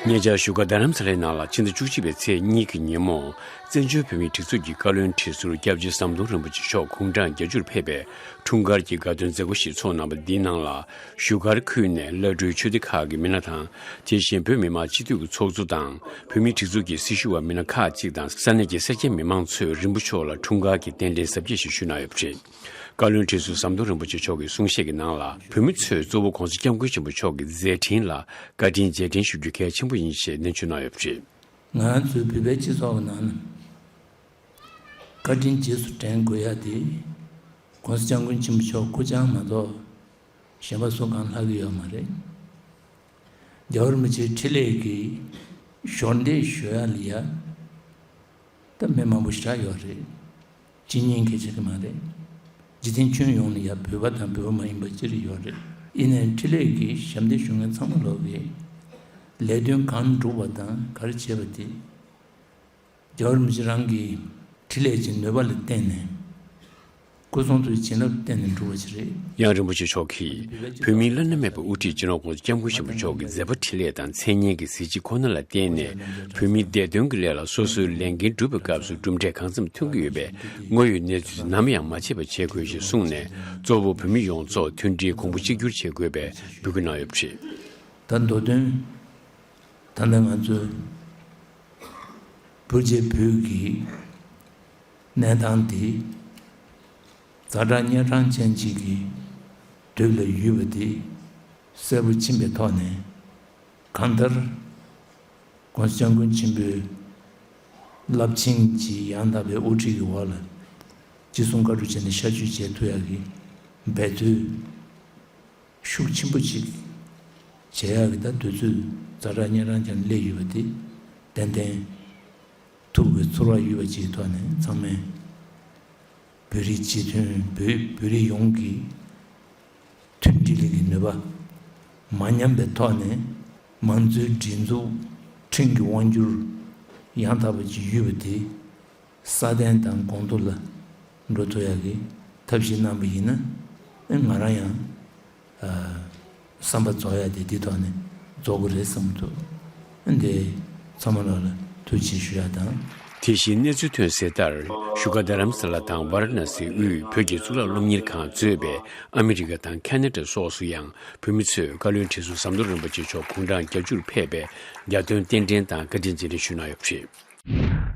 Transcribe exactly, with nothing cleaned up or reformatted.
ཉེ་ཆར་བཞུགས་སྒར་རྡ་རམ་ས་ལའི་ནང་ལ་ཕྱི་ཟླ་བཅུ་གཅིག་པའི་ཚེས་གཉིས་ཀྱི་ཉིན་མོ། བཙན་བྱོལ་བོད་མིའི་སྒྲིག་འཛུགས་ཀྱི་བཀའ་བློན་ཁྲི་ཟུར་སྐྱབས་རྗེ་ཟམ་གདོང་རིན་པོ་ཆེ་མཆོག་དགུང་གྲངས་བརྒྱད་ཅུར་ཕེབས་པའི་འཁྲུངས་སྐར་གྱི་དགའ་སྟོན་མཛད་སྒོ་ཞིག་ཚོགས་གནང་བ་འདིའི་ནང་ལ། བཞུགས་སྒར་ཁུལ་ནས་བླ་སྤྲུལ་ཆོས་སྡེ་ཁག་གི་མི་སྣ་དང་། དེ་བཞིན་བོད་མི་མང་སྤྱི་འཐུས་ཀྱི་ཚོགས་གཙོ་དང་། བོད་མིའི་སྒྲིག་འཛུགས་ཀྱི་སྲི་ཞུ་བ་མི་སྣ་ཁག་ཅིག་དང་། ས་གནས་ཀྱི་སེར་སྐྱ་མི་མང་ཚོས་རིན་པོ་མཆོག་ལ་འཁྲུངས་སྐར་གྱི་རྟེན་འབྲེལ་གཟབ་རྒྱས་ཤིག་ཞུས་གནང་ཡོད་པ་རེད། བཀའ་བློན་ཁྲི་ཟུར་ཟམ་གདོང་རིན་པོ་ཆེ་མཆོག་གིས་གསུང་བཤད་ཀྱི་ནང་ལ། བོད་མི་ཚོས་གཙོ་བོ་༸གོང་ས་༸སྐྱབས་མགོན་ཆེན་པོ་མཆོག་གི་མཛད་འཕྲིན་ལ་བཀའ་དྲིན་རྗེས་དྲན་ཞུ་རྒྱུ་གལ་ཆེན་པོ་ཡིན་ཞེས་ནན་བརྗོད་གནང་ཡོད་པ་རེད། ང་ཚོའི་བོད་པའི་སྤྱི་ཚོགས་ཀྱི་ནང་ན་བཀའ་དྲིན་རྗེས་སུ་དྲན་དགོས་ཡ་དེ། ༸གོང་ས་༸སྐྱབས་མགོན་ཆེན་པོ་མཆོག་སྐུ་བཅར་མ་གཏོགས་གཞན་པ་སུ་གང་ལྷག་གི་ཡོད་མ་རེད། རྒྱལ་བ་རིན་པོ་ཆེའི་འཕྲིན་ལས་ཀྱི་ཞོར་འདེགས་ཞུ་ཡ་ལ་ཡ། ད་མི་མང་པོ་ཞེ་དྲག་ཡོད་རེད། ཅི་ཉན་མཁན་ཅིག་གི་མ་རེད། འཇིག་རྟེན་ཁྱོན་ཡོངས་ནས་ཡ་བོད་པ་དང་བོད་པ་མ་ཡིན་པ་ཅི་རིགས་ཡོད་རེད། ཡིན་ནའི་འཕྲིན་ལས་ཀྱི་ཞབས་འདེགས་ཞུ་མཁན་ཚང་མ་ལོག་གི་ལས་དོན་གང་བསྒྲུབས་པ་དང་ག་རེ་བྱས་པ་དེ། རྒྱལ་བ་རིན་པོ་ཆེ་རང་གི་འཕྲིན་ལས་ཀྱི་ནུས་པ་ལ་བརྟེན་ནས། སྐུ་གསུང་ཐུགས་ཀྱི་བྱིན་རླབས་བརྟེན་ནས་འགྲུབ་པ་ཞིག་རེད། ཡང་རིན་པོ་ཆེ་མཆོག་གིས། བོད་མིའི་བླ་ན་མེད་པའི་དབུ་ཁྲིད་སྤྱི་ནོར་༸གོང་ས་༸སྐྱབས་མགོན་ཆེན་པོ་མཆོག་གི་མཛད་པ་འཕྲིན་ལས་དང་མཚན་སྙན་གྱི་གཟི་བརྗིད་ཁོ་ན་ལ་བརྟེན་ནས། བོད་མིའི་བདེ་དོན་གྱི་སླད་ལ་སོ་སོའི་ལས་འགན་སྒྲུབ་པའི་སྐབས་སུ་གྲུབ་འབྲས་གང་འཚམ་ཐོན་གྱི་ཡོད་པས། དངོས་ཡོད་གནས་ཚུལ་དེ་ནམ་ཡང་མ་བརྗེད་པ་བྱེད་དགོས་ཞེས་གསུངས་ནས། གཙོ་བོ་བོད་མི་ཡོངས་རྫོགས་མཐུན་སྒྲིལ་གོང་བུ་གཅིག་གྱུར་བྱེད་དགོས་པའི་འབོད་སྐུལ་གནང་ཡོད་པ་རེད། ད་མདོ་དོན། ད་ལྟ་ང་ཚོའི་བོད་རྗེ་བོད་ཀྱི་གནས་སྟངས་འདི་ཛ་དྲག་གཉན་འཕྲང་ཅན་ཅིག་གི་དུས་ལ་ཡོད་པ་འདི་གསལ་པོ་ཕྱིན་པའི་ཐོག་ནས། གང་ལྟར་༸གོང་ས་༸སྐྱབས་མགོན་ཆེན་པོའི་རླབས་ཆེན་གྱི་ཡང་དག་པའི་དབུ་ཁྲིད་ཀྱི་འོག་ལ་ཅི་གསུང་བཀའ་སྒྲུབ་བྱས་ནས་ཤར་བསྐྱོད་བྱེད་ཐུབ་ཡག་གི་འབད་རྩོལ་ཤུགས་ཆེན་པོ་ཅིག་བྱེད་ཡག་གི་ད་དུས་ཚོད་ཛ་དྲག་གཉན་འཕྲང་ཅན་སླེབས་ཡོད་པ་དེ་ཏན་ཏན་ཐུགས་ཀྱི་ཚོར་བ་ཡོད་པ་ཅིག་གི་ཐོག་ནས། ཚང་མས་བོད་རིགས་སྤྱི་མཐུན་བོད་བོད་རིགས་ཡོངས་ཀྱི་མཐུན་སྒྲིལ་གྱི་ནུས་པ་མ་ཉམས་པའི་ཐོག་ནས། མང་གཙོའི་སྒྲིག་འཛུགས་ཁྲིམས་ཀྱི་དབང་སྒྱུར་ཡང་དག་པ་ཅིག་ཡོད་པ་དེ་སྲ་བརྟན་དང་གོང་མཐོར་ལ་འགྲོ་ཐུབ་ཡག་གི་ཐབས་ཤེས་གནང་པ་ཡིན་ན། ཨེ་ང་རང་ཡང་ཨ་བསམ་པ་རྫོགས་ཡག་དེ་འདི་ཐོག་ནས་རྫོགས་ཀྱི་རེད་བསམ་གྱི་འདུག་ཨ་འདི་ཚང་མ་ལ་ལ་ཐུགས་རྗེ་ཆེ་ཞུ་ཡག་དང་། དེ་བཞིན་གནས་ཚུལ་ཐོན་གསལ་ལྟར། བཞུགས་སྒར་རྡ་རམ་ས་ལ་དང་ཝཱ་ར་ཎ་སིའི་དབུས་བོད་ཀྱི་གཙུག་ལག་སློབ་གཉེར་ཁང་གཙོས་པའི་ཨ་མི་རི་ཀ་དང་ཁ་ན་ཌ་སོགས་སུ་ཡང་བོད་མི་ཚོས་བཀའ་བློན་ཁྲི་ཟུར་ཟམ་གདོང་རིན་པོ་ཆེ་མཆོག་དགུང་གྲངས་བརྒྱད་ཅུར་ཕེབས་པའི་རྒྱ་སྟོན་རྟེན་འབྲེལ་དང་བཀའ་དྲིན་རྗེས་དྲན་ཞུས་གནང་ཡོད་པ་རེད།